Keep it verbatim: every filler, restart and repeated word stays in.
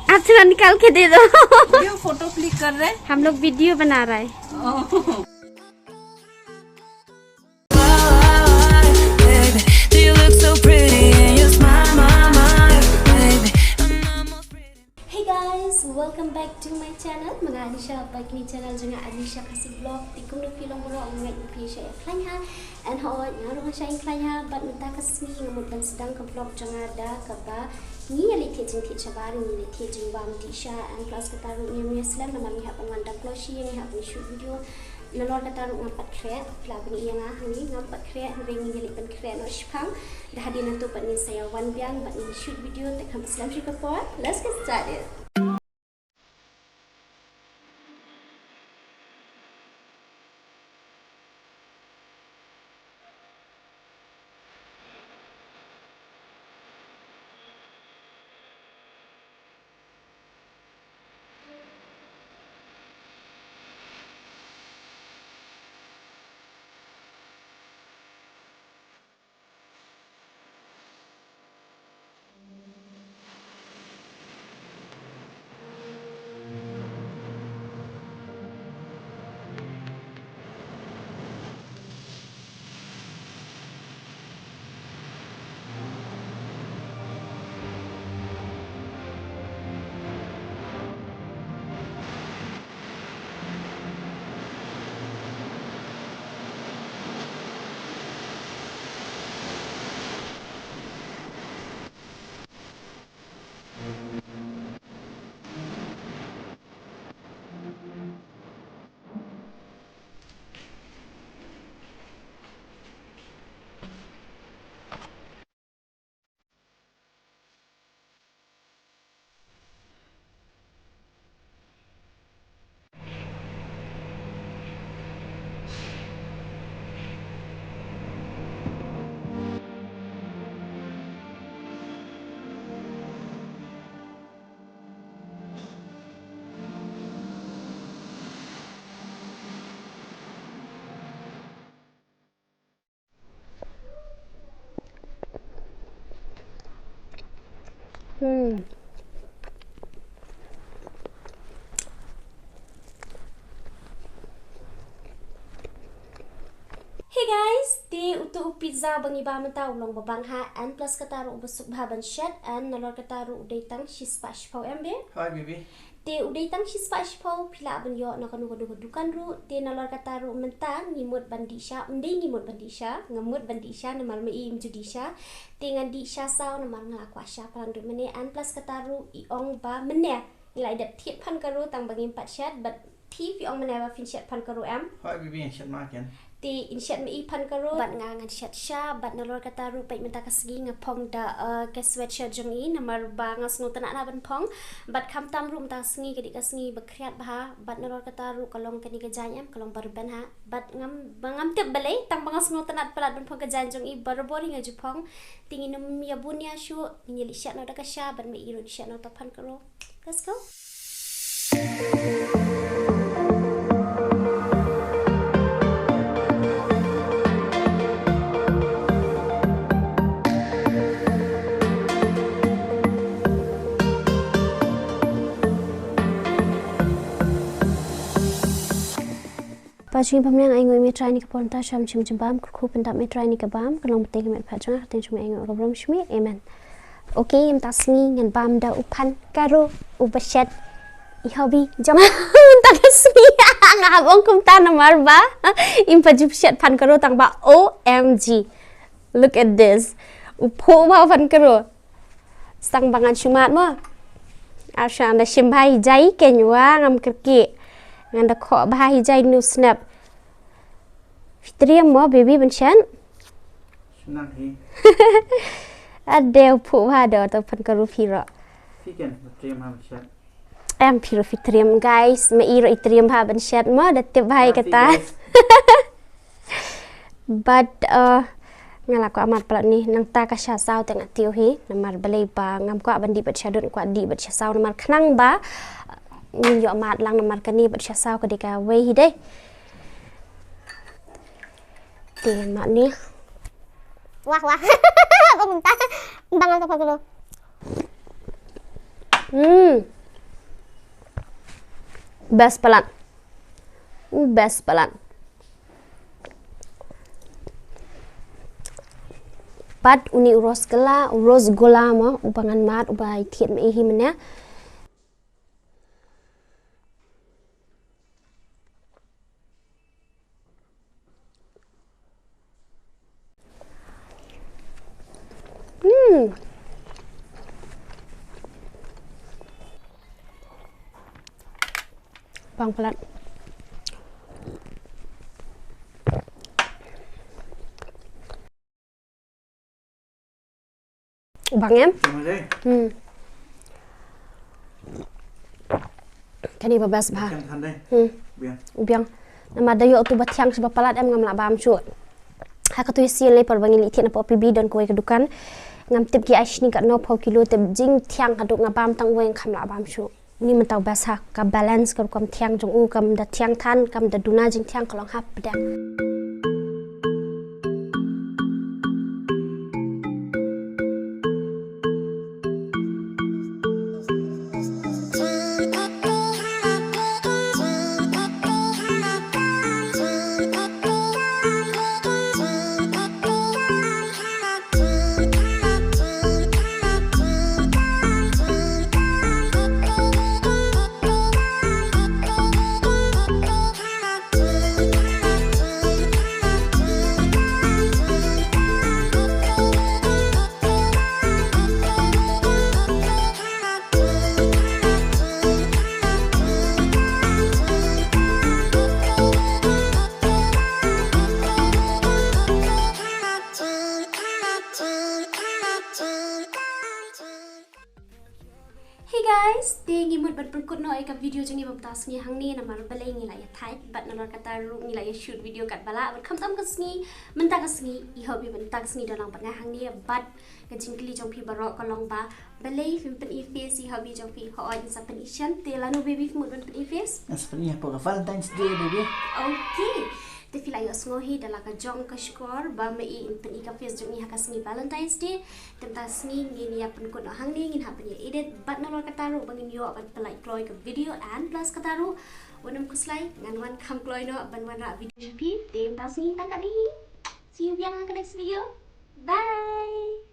आप थोड़ा निकाल के दे दो। क्यों, फोटो क्लिक कर रहे हैं? हम लोग वीडियो बना रहा है। ओह। Baby, do you look so pretty in your smile, my, my, baby? I'm almost pretty. Hey guys, welcome back to my channel. Ma nga Anisha, bad kane ka channel jong nga, Anisha Khasi Vlog. Te kumno phi long baroh, nga ngeit ba phi shu ïa khlaiñ ha. And hooid, nga ruh nga shu ïa khlaiñ ha, bad mynta ka sngi nga mut ban sdang ka vlog jong nga da kaba ngi ïa leit thied jingthied shabar, ngi leit thied jingbam dih sha, and plus kata ruh ngim ïa slem namar ngi hap ban wan da kloi shi, ngi hap ban shoot video. Nalor kata ruh ngam pat khreh, phi lah ban ïohi ïa nga hangne, ngam pat khreh, hynrei ngin ïa leit ban khreh noh shipang. Da hadien nangta pat ngin sa ïa wan biang bad ngin shoot video, te khlem slem shuh ka por. Let's get started. Hmm. Hey guys, te uto u pizza ba ngi bam mynta u long ba bang ha, and plus kata ruh u ba suk bha ban shet, and nalor kata ruh u dei tang shispah shiphew em be. Hi baby. Te u dei tang shispah shiphew, phi lah ban ïoh na kano kano ka dukan ruh. Te nalor kata ruh mynta ngi mut ban dih sha, ym dei ngi mut ban dih sha, nga mut ban dih sha namar ma i im ju dih sha. Te ngan dih sha saw namar nga la kwah sha palat ruh mynne, and plus kata ruh i ong ba mynne ngi la dep thied phan karo tang ba ngim pat shet, bad phi phi ong mynne ba phin shet phan karo em. Hooid baby, ngan shet ma ken. Te in shet ma i phan karo bad nga ngan shet sha, bad nalor kata ruh peit mynta ka sngi nga phong da, eh, ka sweatshirt jong i namar ba nga sngewtynnat na ban phong. Bad khamtam ruh mynta ka sngi ka dei ka sngi ba khriat bha, bad nalor kata ruh ka long kane ka jaiñ em, ka long ba rben ha. Bad ngam, ba ngam tip balei, tang ba nga sngewtynnat palat ban phong ka jaiñ jong i, barabor hi nga ju phong. Te ngin ym ïa bun ïa shuh, ngin ïa leit shet noh da ka sha, bad ma i ruh shet noh da phan karo. Let's go. Kpa jong ngi ba mynnor, ai nguh ïa me Trai ïa kane ka por, mynta sha ban shim jingbam, kyrkhu pyndap me Trai ïa kane ka bam, ka long ba teng ïa me, pha jong nga, ka teng jong me, ai nguh ïa ka burom jong me, amen. Okay, mynta ka sngi ngan bam da u phan karo, u ba shet, i hobby jong nga mynta ka sngi. Nga hap ong kumta namar ba im pat ju shet phan karo tang ba O M G. Look at this. U phuh bha u phan karo. Tang ba ngan shu mad mo. Ar sha ngan da shim bha hi jai, kynmaw ngam kyrkieh. Ngan da khoh bha hi jai, no snap. Phi triem mo baby ban shet? Shu nang hi. Ade, u phuh bha da uto u phan karo, phi ruh. Phi ken, phi triem ha ban shet? Em, phi ruh phi triem guys, ma i ruh i triem bha ban shet mo, da tip bha ïa kata. But, uh, nga la kwah mad palat ne, nangta ka sha saw te nga tiew hi, namar balei ba ngam kwah ban dih bad sha dud, kwah dih bad sha saw, namar khnang ba ngin ïoh mad lang, namar kane bad sha saw ka dei kawei hi de. Te mad ne. Wah, wah. Ba mynta. Ba ngan ka paglo. Hmm. Best palat. U best palat. Pat uni u rosgolla, u rosgolla mo, uba ngan mad, uba i thied me hi mynne. Hmm. Bang palat. Bang em? Tama dei. Hmm. Kane ba best ba. Kan kan dei. Hmm. Biang. Biang. Namar da ïoh tu ba thiang shi ba palat em ngam lah bam shuh. Ha ka tu ïa sien lei por ba ngi leit thied na pop P B don kawei ka dukan. Ngam tip ki ai shini ka no pau kilo te jing thiang ka duk nga bam tang weng kham lah bam shuh. Ni mynta u best ha ka balance ka rukom thiang jong u kam da thiang than kam da duna jing thiang ka long hap pdeng. Hey guys, te ngi mut ban pynkut noh ïa ka video jong ngi ba mynta ka sngi hangne namar balei ngi la ïa thait bad nalor kata ruh ngi la ïa shoot video katba lah bad khamtam ka sngi mynta ka sngi, i hope ïa mynta ka sngi don lang bad nga hangne bad ka jingkylli jong phi baroh ka long ba balei phim pyni face ïa hubby jong phi. Hooid, ngin sa pyni shen. Te lano baby phi mut ban pyni face? Ngin sa pyni hapoh ka Valentine's Day, baby. Okay. Te phi la ïohsngew hi da la ka jong ka shkor ba ma i in pyni ka face jong i ha ka sngi Valentine's Day. Te mynta ka sngi ngin ïa pynkut noh hangne, ngin hap ban ïa edit bad nalor kata ruh ba ngin ïoh ban pynlait kloi ka video and plus kata ruh wat nym khuslai ngan wan kham kloi noh ban wanrah video sha phi. Te mynta ka sngi tang katne hi. See you biang ha ka next video. Bye.